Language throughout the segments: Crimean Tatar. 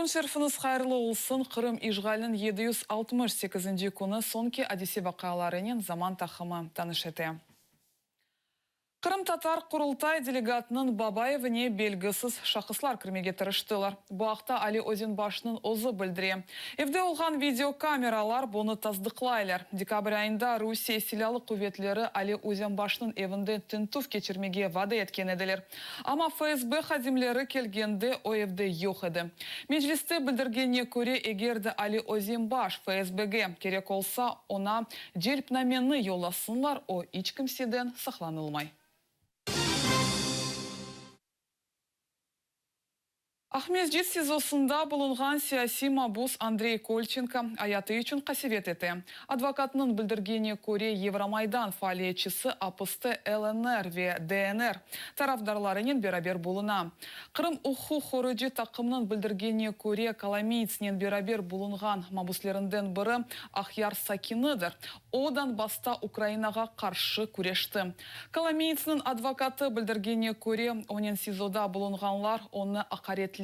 Kün şerfiñiz hayırlı olsun! Qırım işğaliniñ 768-nci künü soñki adise-vaqialarınen Zaman taqımı tanış ete. Qırımtatar Qurultay delegatınıñ baba evine belgisiz şahıslar kirmege tırıştılar. Bu aqta Ali Özenbaşnıñ özü bildire. Evde olğan videokameralar bunı tasdıqlaylar. Dekabr ayında Rusiye Silâlı quvetleri Ali Özenbaşnıñ evinde tintüv keçirmege vade etken ediler. Amma FSB hadimleri kelgende o evde yoq edi. Mecliste bildirgenine köre, eger de Ali Özenbaş FSBge kerek olsa, oña celpnameni yollasınlar, o iç kimseden saqlanılmay. Aqmescit SİZOsında bulunğan siyasiy mabus Andrey Kolçenko ayatı içün qasevet ete. Advokatnıñ bildirgenine köre, Yevromaydan faaliyetçisi apiste LNR ve DNR tarafdarlarınen beraber buluna. Qırım uquq qoruyıcı taqımınıñ bildirgenine köre, Kolomiytsnen beraber bulunğan mabuslerinden biri Aqyar sakinidir, o, Donbassta Ukrainağa qarşı küreşti. Kolomiytsniñ advokatı bildirgenine köre, onen SİZOda bulunğanlar onı aqaretleyler,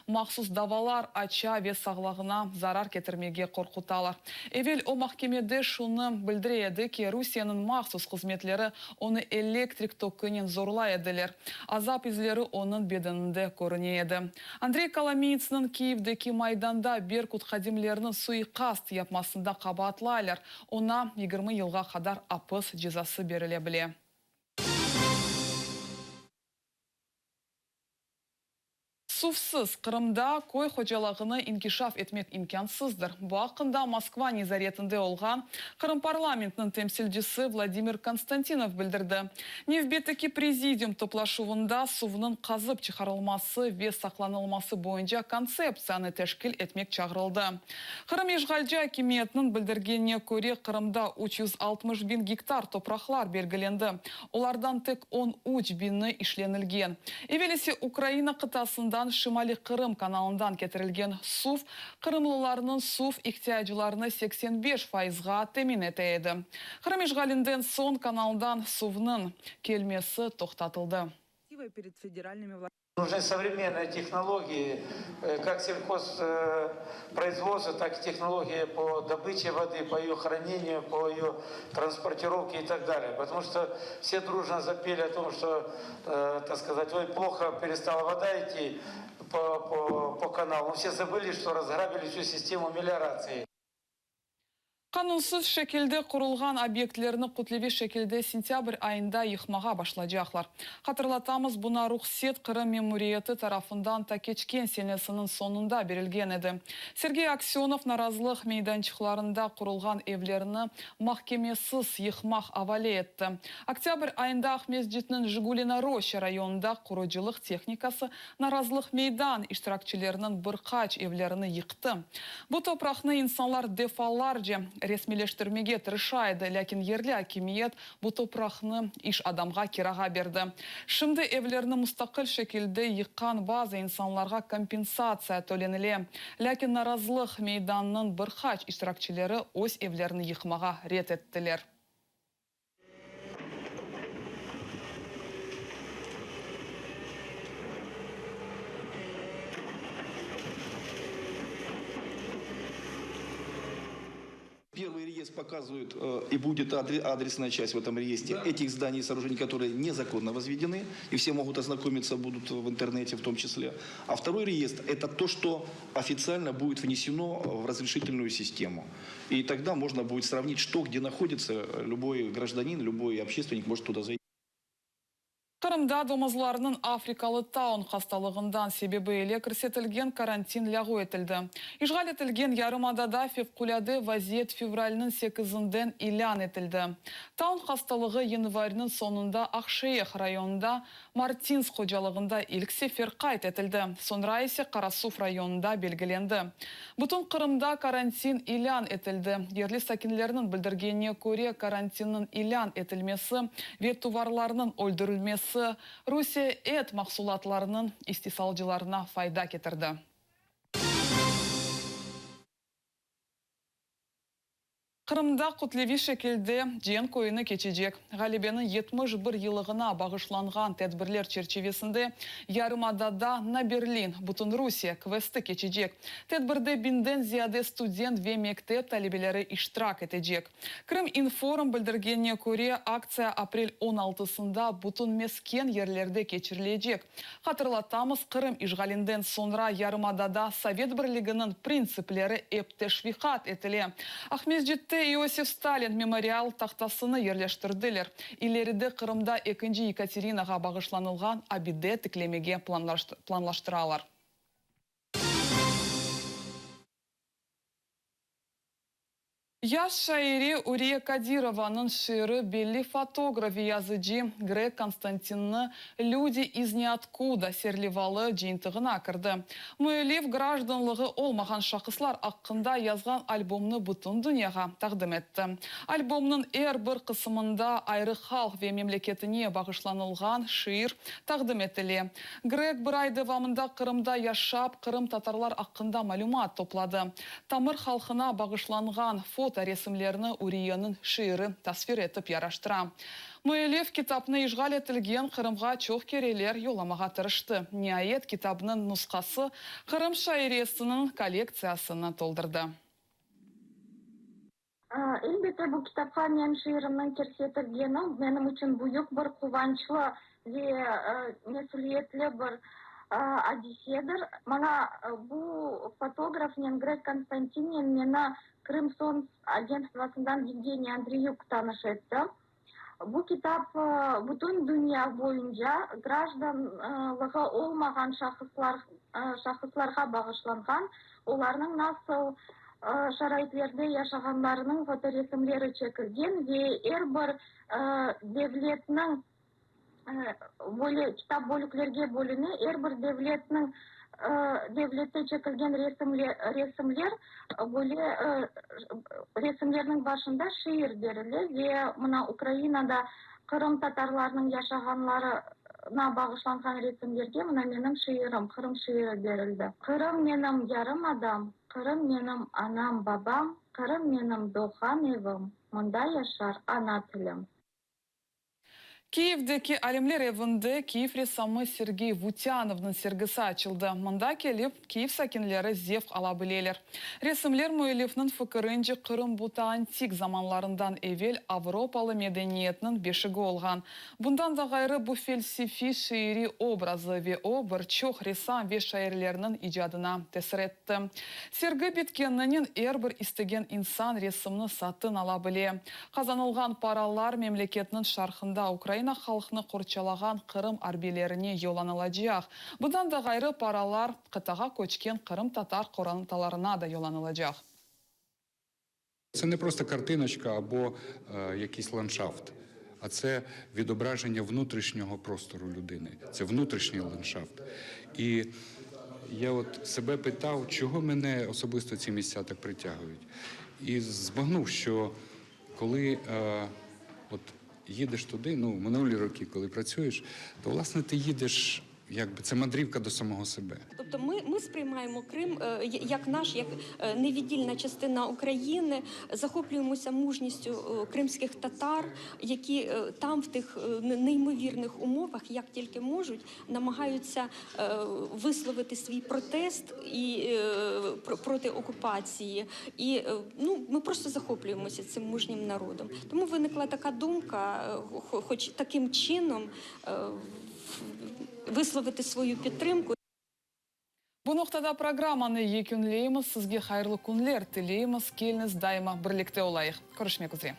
mahsus davalar aça ve sağlağına zarar ketirmege qorqutalar. Evel o mahkemede şunı bildire edi ki, Rusiyeniñ mahsus hızmetleri onı elektrik tokınen zorlay ediler, azap izleri onıñ bedeninde körüne edi. Andrey Kolomiytsniñ Kiyevdeki Maydanda Berkut hadimleriniñ suiqast yapmasında qabaatlaylar. Oña 20 yılğa qadar apis cezası berile bile. Suvsız Qırımda köy hocalığını inkişaf etmek imkânsızdır. Bu aqqında Moskva nezaretinde olğan Qırım parlamentiniñ temsilcisi Vladimir Konstantinov bildirdi. Nevbetteki prezidium toplaşuvında suvnıñ qazıp çıqarılması ve saqlanılması boyunca kontseptsiyanı teşkil etmek çağırıldı. Qırım işğalci akimiyetiniñ bildirgenine köre, Qırımda 360 biñ gektar topraqlar belgilendi, olardan tek 13 biñi işlenilgen. Evel ise Ukraina qıtasından Şimaliy-Qırım kanalından ketirilgen suv qırımlılarnıñ suv ihtiyaclarını 85 fayızğa temin ete edi. Qırım işğalinden soñ kanaldan suvnıñ kelmesi toqtatıldı. Нужны современные технологии, как сельхозпроизводства, так и технологии по добыче воды, по ее хранению, по ее транспортировке и так далее. Потому что все дружно запели о том, что, так сказать, ой, плохо перестала вода идти по, по, по каналу. Но все забыли, что разграбили всю систему мелиорации. Qanunsız şekilde qurulğan obyektlerni kütleviy şekilde sentâbr ayında yıqmağa başlaycaqlar. Hatırlatamız, buña ruhset Qırım memuriyeti tarafından ta keçken senesiniñ soñunda berilgen edi. Sergey Aksönov narazılıq meydançıqlarında qurulğan evlerni mahkemesiz yıqmaq avale etti. Oktâbr ayında Aqmescitniñ Jigulina Roşça rayonında qurucılıq tehnikası narazılıq meydan iştirakçileriniñ bir qaç evlerini yıqtı. Bu topraqnı insanlar defalarca resmiyleştirmege tırışa edi, lâkin yerli akimiyet bu topraqnı iş adamğa kirağa berdi. Şimdi evlerni mustaqil şekilde yıqqan bazı insanlarğa kompensatsiya tölenile, lâkin narazılıq meydanınıñ bir qaç iştirakçileri öz evlerini yıqmağa red ettiler. Первый реестр показывает и будет адресная часть в этом реестре этих зданий и сооружений, которые незаконно возведены, и все могут ознакомиться будут в интернете в том числе. А второй реестр – это то, что официально будет внесено в разрешительную систему. И тогда можно будет сравнить, что где находится, любой гражданин, любой общественник может туда зайти. Qırımda domuzlarnıñ afrikalı taun hastalığından sebebi ile kirsetilgen karantin lâğu etildi. İşğal etilgen yarımadada fevqulâde vaziyet fevralniñ sekizinden ilân etildi. Taun hastalığı yanvarniñ soñunda Aqşeyh rayonında Martinsk hocalığında ilk sefer qayd etildi, soñra ise Qarasuv rayonında belgilendi. Bütün Qırımda karantin ilân etildi. Yerli sakinlerniñ bildirgenine köre, karantinniñ ilân etilmesi ve tuvarlarnıñ öldürilmesi Rusiye et mahsulatlarınıñ istisalcılarına fayda ketirdi. Qırımda kütleviy şekilde cenk oyunı keçecek. Ğalebeniñ 71 yıllığına bağışlanğan tedbirler çerçivesinde yarımadada Na Berlin, Bütünrusiye kvesti keçecek. Tedbirde biñden ziyade student ve mektep talebeleri iştirak etecek. Krıminform bildirgenine köre, aktsiya aprel on altısında bütün mesken yerlerde keçirilecek. Hatırlatamız, Qırım işğalinden soñra yarımadada Sovet Birliginiñ printsipleri ep teşviqat etile. Aqmescitte İosif Stalin memorial tahtasını yerleştirdiler. İleride Qırımda ekinci Yekaterinağa bağışlanılğan abide tiklemege planlaştıralar. Yaş şaire Uriye Kadirovanıñ şiiri belli fotograf ve yazıcı Greg Konstantinni Lüdi iz niotkuda serlevalı cıyıntığına kirdi. Müellif grajdanlığı olmağan şahıslar aqqında yazğan albomnı bütün dünyağa taqdim etti. Albomnıñ er bir qısımında ayrı halq ve memleketine bağışlanılğan şiir taqdim etile. Greg bir ay devamında Qırımda yaşap, qırımtatarlar aqqında malümat topladı. Tamır halqına bağışlanğan fotoresimlerni Uriyeniñ şiiri tasvir etip yaraştıra. Müellif kitapnı işğal etilgen Qırımğa çoq kereler yollamağa tırıştı. Niayet, kitapnıñ nusqası Qırım şairesiniñ kollektsiyasını toldurdı. Elbette, bu kitapqa men şiirimniñ kirsetilgeni menim içün büyük bir quvançlı ve mesüliyetli bir adisedir. Maña bu fotografnen, Greg Konstantinnen meni Krımsons agentstvosından Yevgeniy Andreyuk tanış etti. Bu kitap bütün dünya boyunca grajdanlığı olmağan şahıslar şahıslarğa bağışlanğan, olarnıñ nasıl şaraitlerde yaşağanlarınıñ fotoresimleri çekilgen ve er bir devletniñ böyle kitap bölüklerge bölüne, er bir devletniñ devlette çekilgen resimler böyle resimlerniñ başında şiir berile ve mına Ukrainada qırımtatarlarnıñ yaşağanlarına bağışlanğan resimlerge mına menim şiirim, Qırım şiiri berildi. Qırım menim yarımadam, Qırım menim anam, babam, Qırım menim doğğan evim, mında yaşar ana tilim. Kiyevdeki Alimler evinde Kiyev ressamı Sergey Vutyanovnıñ sergisi açıldı. Mında kelip, Kiyev sakinleri zevq ala bileler. Resimler müellifniñ fikirince, Qırım bu ta antik zamanlarından evel avropalı medeniyetniñ beşigi olğan. Bundan da ğayrı, bu felsefiy şiiriy obrazı ve o, bir çoq ressam ve şairlerniñ icadına tesir etti. Sergi bitkeninen er bir istegen insan resimni satın ala bile. Qazanılğan paralar memleketniñ şarqında Ukraina halqnı qorçalağan Qırım arbiylerine yollanılacaq. Bundan da ğayrı, paralar qıtağa köçken qırımtatar qorantalarına da yollanılacaq. Це не просто картиночка або якийсь ландшафт, а це відображення внутрішнього простору людини, це внутрішній ландшафт. І я от себе питав, чого мене особисто ці місця так притягують. І збагнув, що коли от їдеш туди, ну, минулі роки, коли працюєш, то, власне, ти їдеш, якби це мандрівка до самого себе. Тобто ми, ми сприймаємо Крим е, як наш, як е, невіддільна частина України, захоплюємося мужністю е, кримських татар, які там в тих неймовірних умовах, як тільки можуть, намагаються висловити свій протест і проти окупації. І ну, ми просто захоплюємося цим мужнім народом. Тому виникла така думка, хоч таким чином висловити свою підтримку. Bu noqtada programmanı yekünleymiz. Sizge hayırlı künler tileymiz. Keliñiz, daima birlikte olayıq. Körüşmek üzre.